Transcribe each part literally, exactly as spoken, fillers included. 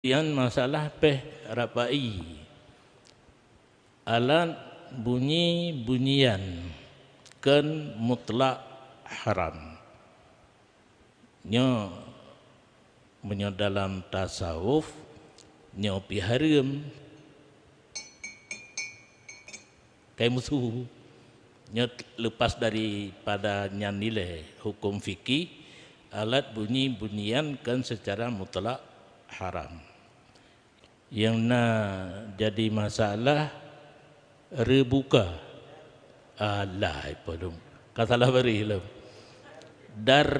Nyan masalah péh rapai. Alat bunyi-bunyian kon mutlak haram. Nyoe meunyoe dalam tasawuf, nyoe pih hareuem. Kai musu. Nyoe lepas daripada nyan nilai hukum fikih, alat bunyi-bunyian kon secara mutlak haram. Nyang na jadi masalah, rebuka. Alah, ipa lom. Ka salah bari lom. Dar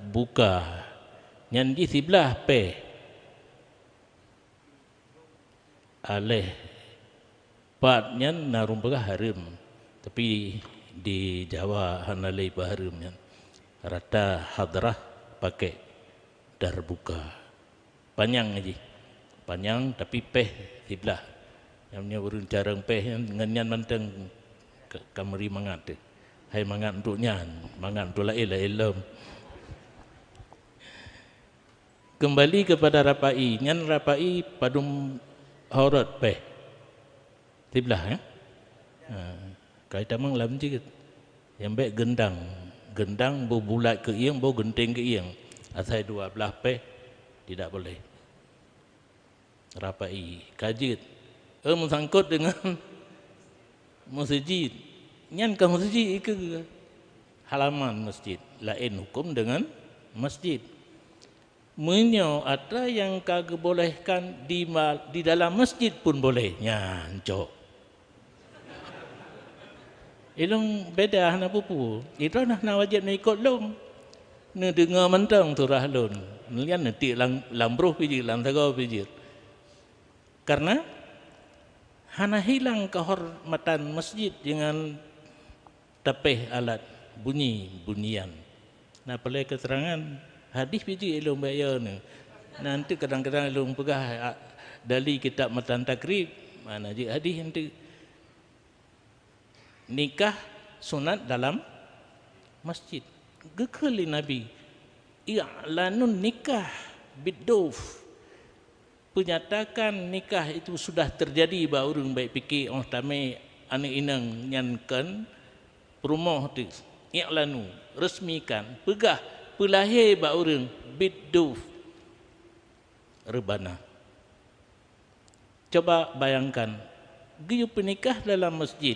buka. Nyan jih siblah péh. Aléh pat nyan na ureuëng peugah hareuem, tapi di Jawa hana lé ipa hareuem nyan. Rata hadrah pakai dar buka. Panyang jih. Panyang tapi péh siblah. Nyang nyoe ureuëng carông péh nyan, ngon nyan mantong ka, ka meuri mangat teuh. Hai mangat untuk nyan, mangat untuk laén, laén lom. Kembali kepada rapai, nyan rapai padum horot péh. Siblah, ya? Ha, kai tamong lam jeuet. Nyang bék gendang. Gendang boh bulat keuieng, boh geunteng keuieng. Asai dua blah péh, tidak boleh. Rapai, ka jeuet. Eh, meusangkot dengan masjid. Nyan ka masjid ikeue. Halaman masjid. Laén hukum dengan masjid. Meunyoe atra nyang ka geubolehkan di ma-, di dalam masjid pun boleh. Nyan cok. Ilong beda hana peue-peue. Itu nah na wajéb neuikot lom. Neudeungoe mantong surah lôn. Nyan neutiek lam, lam broh pih jeuet, lam sagoe pih jeuet. Karena hana hilang kehormatan masjid dengan tapéh alat bunyi-bunyian. Na peulée keterangan hadis pih jeuet ilong bék yo nyoe. Nanti kadang-kadang ilong peugah, a, dali kitab Matan Takrib, mana jeuet hadis nanti. Nikah sunat dalam masjid. Geukheun lé Nabi, "I'lanun nikah bid-duf." Peunyatakan nikah itu sudah terjadi bak ureuëng, bék pike óh tamé aneuëk inong nyan kon peurumoh teuh. I'lanu, resmikan, peugah, peulahé bak ureuëng, bid-duf, reubana. Coba bayangkan, geuyue peunikah dalam masjid,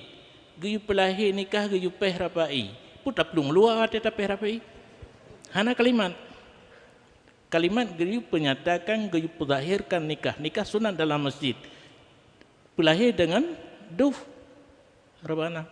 geuyue peulahé nikah, geuyue péh rapai. Peue taplueng luwa watée tapéh rapai? Hana kalimat. Kalimat geuyue peunyatakan, geuyue peuzahirkan nikah. Nikah sunat dalam masjid. Peulahé deungon duf, reubana.